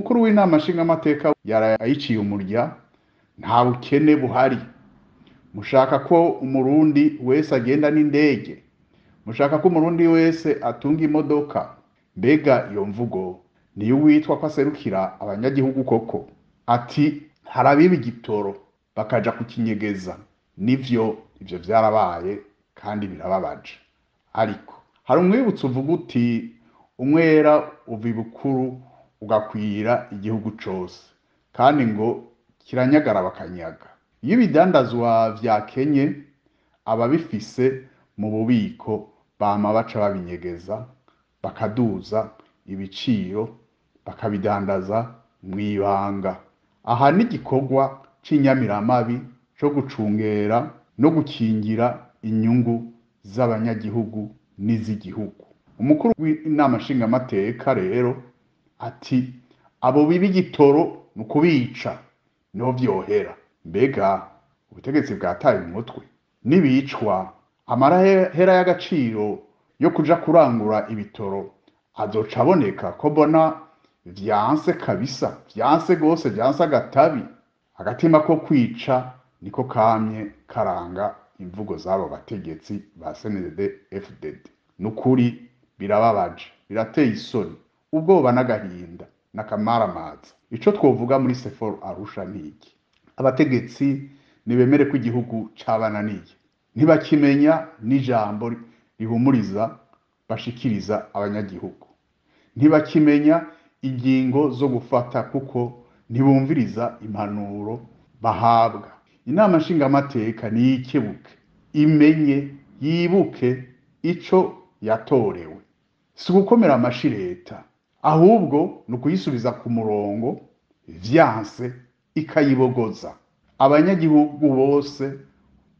Umukuru w'inama nshingamateka yaraye ayiciye umurya: nta bukene buhari. Mushaka ko Umurundi wese agenda n'indege? Mushaka ko Umurundi wese atunga imodoka? Mbega iyo mvugo niyo witwa ko aserukira abanyagihugu koko? Ati harabiba igitoro bakaja kukinyegeza. Nivyo, ivyo vyarabaye kandi birababaje, ariko hari umwibutso uvuga uti: umwera uva ibukuru ugakwira igihugu cose, kandi ngo kiranyagara bakanyaga. Iyo ibidandazwa vyakenye, ababifise mu bubiko bama baca babinyegeza, bakaduza ibiciro, bakabidandaza mw'ibanga. Aha ni igikorwa c'inyamiramabi co gucungera no gukingira inyungu z'abanyagihugu n'iz'igihugu. Umukuru w'inama nshingamateka rero ati abo biba igitoro ni ukubica, niho vyohera. Mbega ubutegetsi bwataye umutwe? Nibicwa, amahera y'agaciro yo kuja kurangura ibitoro azoca aboneka? Ko mbona vyanse kabisa, vyanse gose, vyanse agatabi. Agatima ko kwica niko kamye karanga imvugo z'abo bategetsi ba CNDD FDD. Nukuri birababaje, birateye isoni, ubwoba n'agahinda n'akamaramaza. Ico twovuga muri Sefor Arusha niki? Abategetsi nibemere ko igihugu cabananiye, ntibakimenya n'ijambo rihumuriza bashikiriza abanyagihugu, ntibakimenya ingingo zo gufata, kuko ntibumviriza impanuro bahabwa. Inama nshingamateka niyikebuke, imenye, yibuke ico yatorewe. Si ugukomera amashi leta, ahubwo ni ukuyisubiza ku murongo, vyanse ikayibogoza. Abanyagihugu bose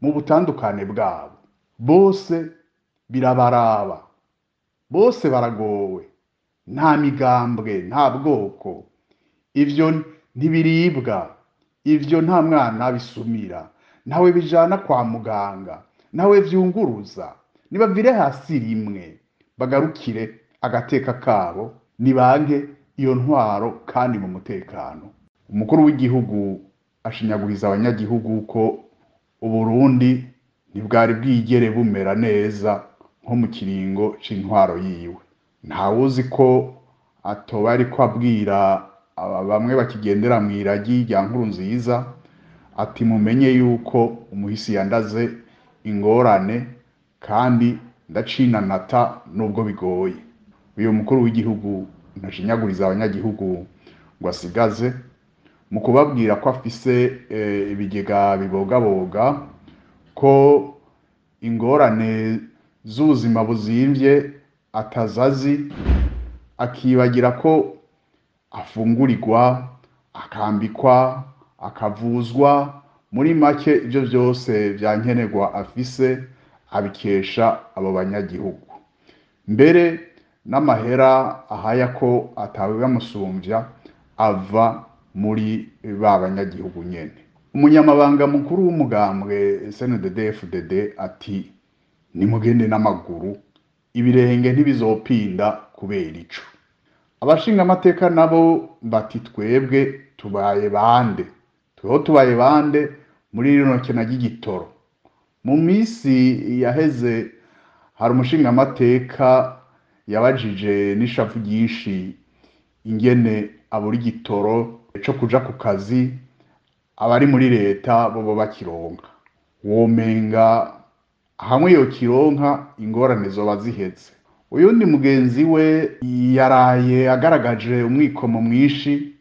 mu butandukane bwabo, bose birabaraba, bose baragowe. Nta migambwe, nta bwoko, ivyo ntibiribwa, ivyo nta mwana bisumira, ntawe bijana kwa muganga, ntawe vyunguruza. Nibavire hasi rimwe, bagarukire agateka kabo, nibanke iyo ntwaro kandi mu mutekano. Umukuru w'igihugu ashinyaguriza abanyagihugu ko Uburundi ntibwari bwigere bumera neza nko mu kiringo c'intwaro yiwe. Ntawuzi ko atoba ariko abwira aba bamwe bakigendera mw'iragi rya Nkurunziza, ati mumenye yuko umuhisi yandaze ingorane kandi ndacinanata nubwo bigoye. Uyu mukuru w'igihugu ntashinyaguriza abanyagihugu ngo asigaze mu kubabwira ko afise ibigega bibogaboga, ko ingorane z'ubuzima buzimvye atazazi, akibagira ko afungurirwa, akambikwa, akavuzwa. Muri make, ivyo vyose vyankenerwa afise abikesha abo banyagihugu. Mbere n'amahera ahaya ko atawe bamusumvya ava muri ba banyagihugu nyene. Umunyamabanga mukuru w'umugambwe CNDD FDD ati nimugende n'amaguru, ibirenge ntibizopinda kubera ico. Abashingamateka nabo bati twebwe tubaye bande? Tweho tubaye bande muri rino kena ry'igitoro? Mu misi yaheze hari umushingamateka yabajije n'ishavu ryinshi ingene abura igitoro co kuja ku kazi, abari muri leta bobo bakironka. Womenga hamwe yokironka ingorane zoba ziheze. Uyundi mugenzi we yaraye agaragaje umwikomo mwinshi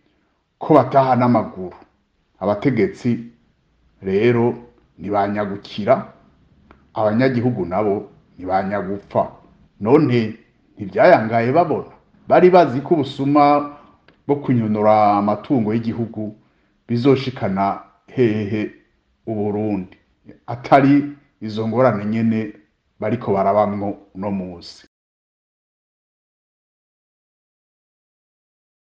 ko bataha n'amaguru. Abategetsi rero ntibanyagukira, abanyagihugu nabo ntibanyagupfa. None ntivyayangaye babona? Bari bazi ko ubusuma bwo kunyonora amatungo y'igihugu bizoshikana hehe Uburundi, atari izo ngorane nyene bariko barabamwo uno musi?